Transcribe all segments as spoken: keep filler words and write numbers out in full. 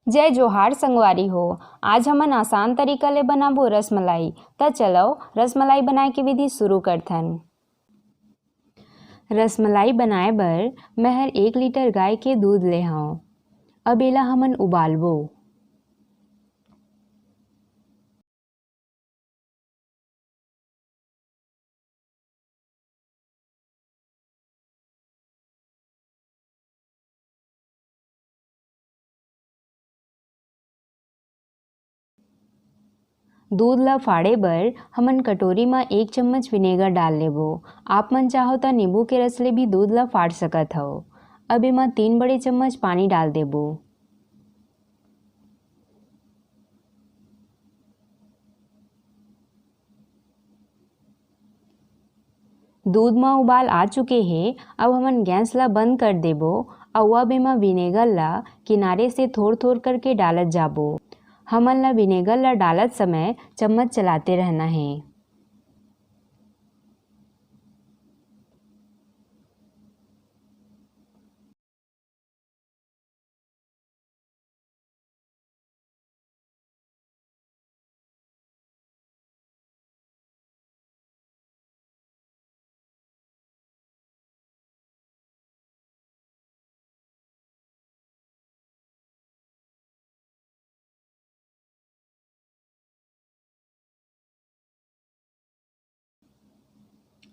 जय जोहार संगवारी हो, आज हमन आसान तरीका ले बनाबो रसमलाई। त चलो रसमलाई बनाए के विधि शुरू करथन। रसमलाई बनाए बर मैं हर एक लीटर गाय के दूध ले हंव। अब एला हमन उबालबो। दूध ला फाड़े बर हमन कटोरी म एक चम्मच विनेगर डाल लेबो। आप मन चाहो त नींबू के रस ले भी दूध ला फाड़ सकत हव। अब एमा तीन बड़े चम्मच पानी डाल देबो। दूध म उबाल आ चुके हे, अब हमन गैस ला बंद कर देबो। अउ अब एमा विनेगर ला किनारे से थोर-थोर करके डालत जाबो। हमन ला विनेगर ला डालत समय चम्मच चलाते रहना हे।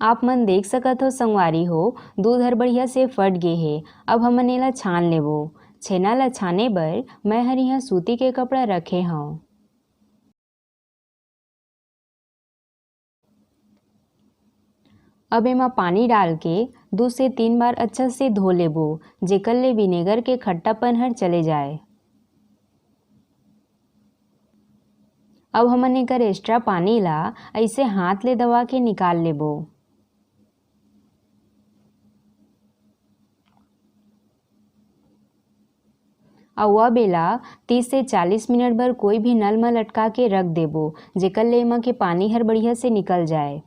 आप मन देख सकत हो संगवारी हो, दूध हर बढ़िया से फट गे हे। अब हमन एला छान लेबो। छेना ला छाने बर मैं हर इहाँ सूती के कपड़ा रखे हंव। अब एमा पानी डाल के दू से तीन बार अच्छा से धो लेबो, जेकर ले विनेगर के खट्टापन हर चले जाए। अब हमन एकर एक्स्ट्रा पानी ला अइसे हाथ ले दबा के निकाल लेबो। अउ अब एला तीस से चालीस मिनट बर कोई भी नल म लटका के रख देबो, जेकर ले एमा के पानी हर बढ़िया से निकल जाए।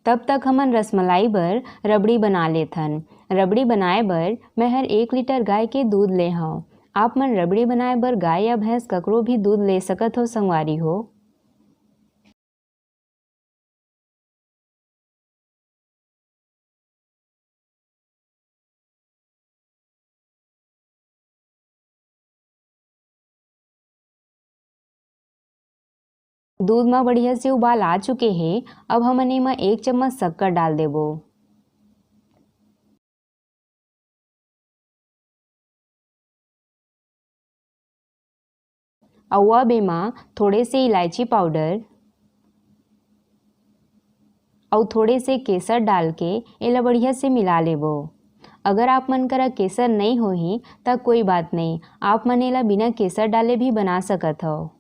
तब तक हमन रसमलाई बर रबड़ी बना लेथन। रबड़ी बनाए बर मैं हर एक लीटर गाय के दूध ले हंव। आप मन रबड़ी बनाए बर गाय या भैंस ककरो भी दूध ले सकत हो संगवारी हो। दूध म बढ़िया से उबाल आ चुके हे, अब हमन एमा एक चम्मच शक्कर डाल देबो। अउ अब एमा थोड़े से इलायची पाउडर अउ थोड़े से केसर डाल के एला बढ़िया से मिला लेबो। अगर आप मन करा केसर नइ होही, त कोई बात नइ, आप मन एला बिना केसर डाले भी बना सकत हव।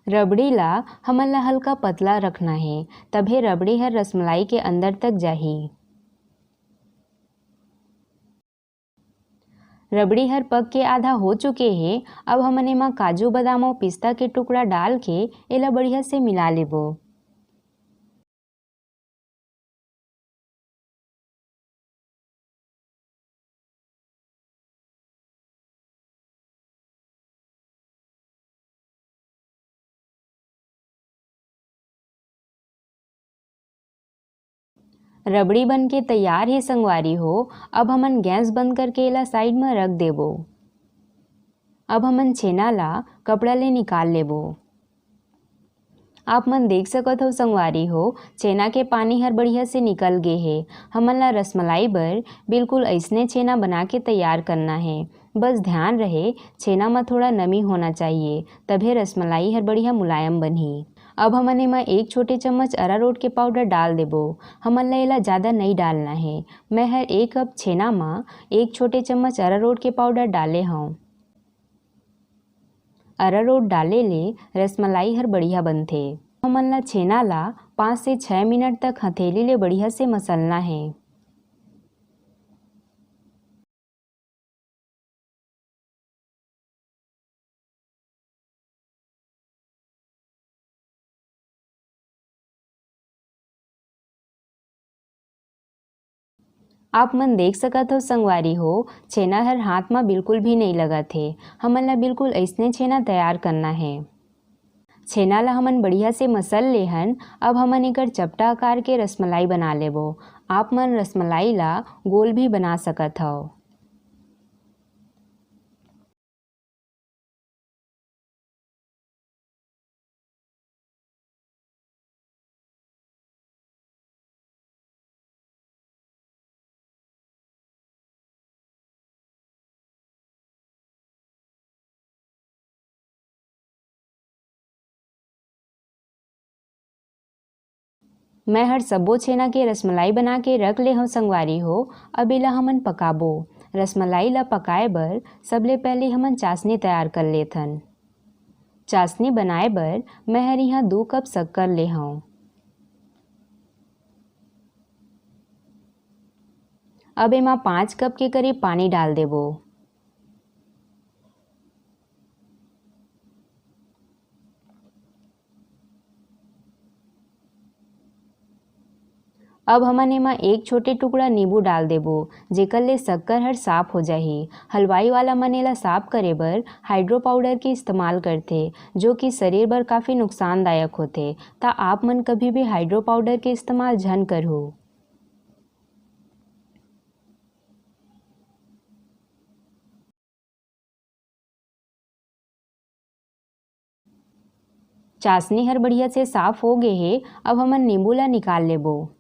रबड़ी ला हमन ला हल्का पतला रखना हे, तभे रबड़ी हर रसमलाई के अंदर तक जाही। रबड़ी हर पक के आधा हो चुके हे। अब हमन एमा काजू, बादाम अउ पिस्ता के टुकड़ा डाल के एला बढ़िया से मिला लेबो। रबड़ी बन के तैयार हे संगवारी हो। अब हमन गैस बंद करके एला साइड म रख देबो। अब हमन छेना ला कपड़ा ले निकाल लेबो। आप मन देख सकत हो संगवारी हो, छेना के पानी हर बढ़िया से निकल गे हे। हमन ला रसमलाई बर बिल्कुल अइसने छेना बना के तैयार करना हे। बस ध्यान रहे, छेना म थोड़ा नमी होना चाहिए, तभे रसमलाई हर बढ़िया मुलायम बनही। अब हमन एमा एक छोटे चम्मच अरारोट के पाउडर डाल देबो। हमन ला एला ज़्यादा नइ डालना हे। मैं हर एक कप छेना म एक छोटे चम्मच अरारोट के पाउडर डाले हंव। अरारोट डाले ले रसमलाई हर बढ़िया बनथे। हमन ला छेना ला पाँच से छै मिनट तक हथेली ले बढ़िया से मसलना हे। आप मन देख सकत हो संगवारी हो, छेना हर हाथ म बिल्कुल भी नइ लगत हे। हमन ला बिल्कुल अइसने छेना तैयार करना हे। छेना ला हमन बढ़िया से मसल लेहन। अब हमन एकर चपटा आकार के रसमलाई बना लेबो। आप मन रसमलाई ला गोल भी बना सकत हव। मैं हर सबो छेना के रसमलाई बना के रख ले हव संगवारी हो। अब एला हमन पकाबो। रसमलाई ला पकाए बर सबले पहले हमन चाशनी तैयार कर लेथन। चाशनी बनाए बर मैं हर इहाँ दू कप शक्कर ले हव। अब एमा पाँच कप के करीब पानी डाल देबो। अब हमन एमा एक छोटे टुकड़ा नींबू डाल देबो, जेकर ले शक्कर हर साफ हो जाही। हलवाई वाला मन एला साफ करे बर हाइड्रो पाउडर के इस्तेमाल करथे, जो कि शरीर बर काफ़ी नुकसानदायक होथे। त आप मन कभी भी हाइड्रो पाउडर के इस्तेमाल झन करहू। चाशनी हर बढ़िया से साफ हो गे हे। अब हमन नींबू ला निकाल लेबो।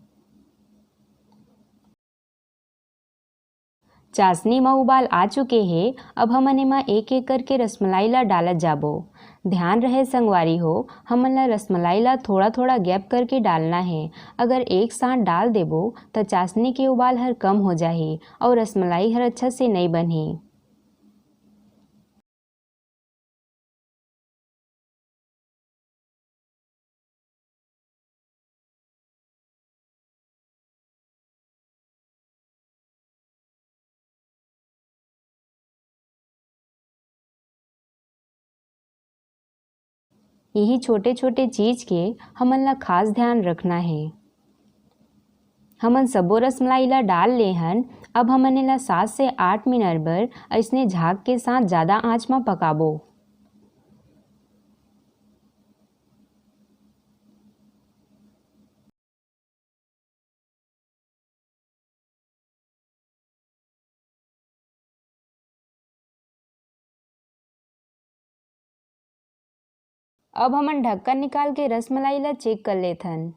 चाशनी म उबाल आ चुके हे। अब हमन एमा एक एक करके रसमलाई ला डालत जाबो। ध्यान रहे संगवारी हो, हमन ला रसमलाई ला थोड़ा-थोड़ा गैप करके डालना हे। अगर एक साथ डाल देबो, त चाशनी के उबाल हर कम हो जाही अउ रसमलाई हर अच्छा से नइ बनही। यही छोटे-छोटे चीज के हमन ला खास ध्यान रखना हे। हमन सबो रसमलाई ला डाल ले हन। अब हमन एला सात से आठ मिनट बर अइसने झाग के साथ जादा आंच म पकाबो। अब हमन ढक्कन निकाल के रसमलाई ला चेक कर लेथन।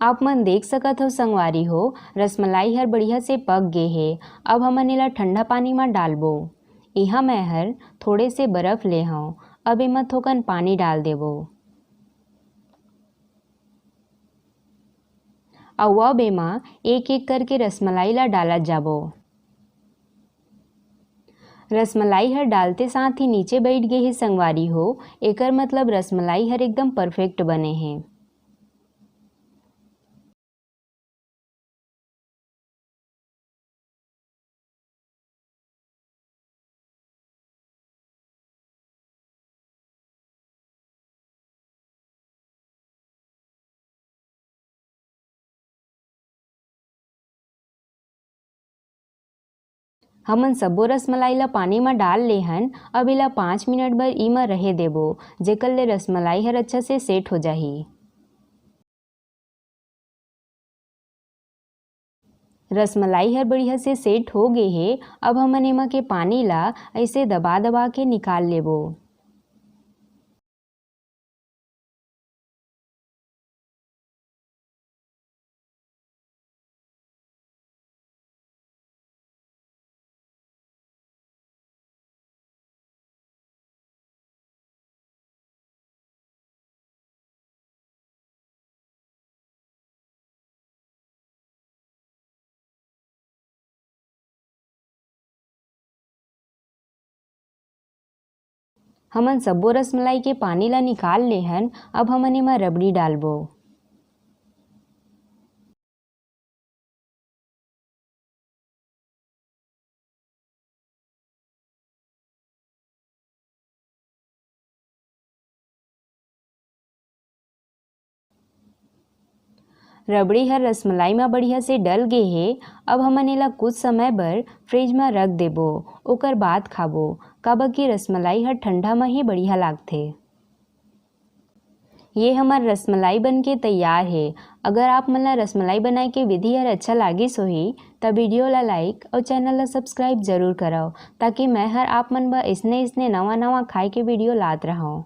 आप मन देख सकत हो संगवारी हो, रसमलाई हर बढ़िया से पक गे हे। अब हमन एला ठंडा पानी म डालबो। इहाँ मैं हर थोड़े से बरफ ले हव। अब एमा थोकन पानी डाल देबो। अउ अब एमा एक-एक करके रसमलाई ला डालत जाबो। रसमलाई हर डालते साथ ही नीचे बइठ गे हे संगवारी हो, एकर मतलब रसमलाई हर एकदम परफेक्ट बने हे। हमन सबो रसमलाई ला पानी म डाल ले हन। अब एला पाँच मिनट बर ई म रहे देबो, जेकर ले रसमलाई हर अच्छा से सेट हो जाही। रसमलाई हर बढ़िया से सेट हो गे हे। अब हमन एमा के पानी ला अइसे दबा-दबा के निकाल लेबो। हमन सब्बो रसमलाई के पानी ला निकाल ले हन। अब हमन एमा रबड़ी डालबो। रबड़ी हर रसमलाई म बढ़िया से डल गे हे। अब हमन एला कुछ समय बर फ्रिज म रख देबो, ओकर बाद खाबो, काबर कि रसमलाई हर ठंडा म ही बढ़िया लागथे। ये हमर रसमलाई बन के तैयार हे। अगर आप मन ला रसमलाई बनाए के विधि हर अच्छा लागिस होही, त वीडियो ला लाइक अउ चैनल ला सब्सक्राइब जरूर करव, ताकि मैं हर आप मन बर इसने इसने नवा नवा खाए के वीडियो लात रहूं।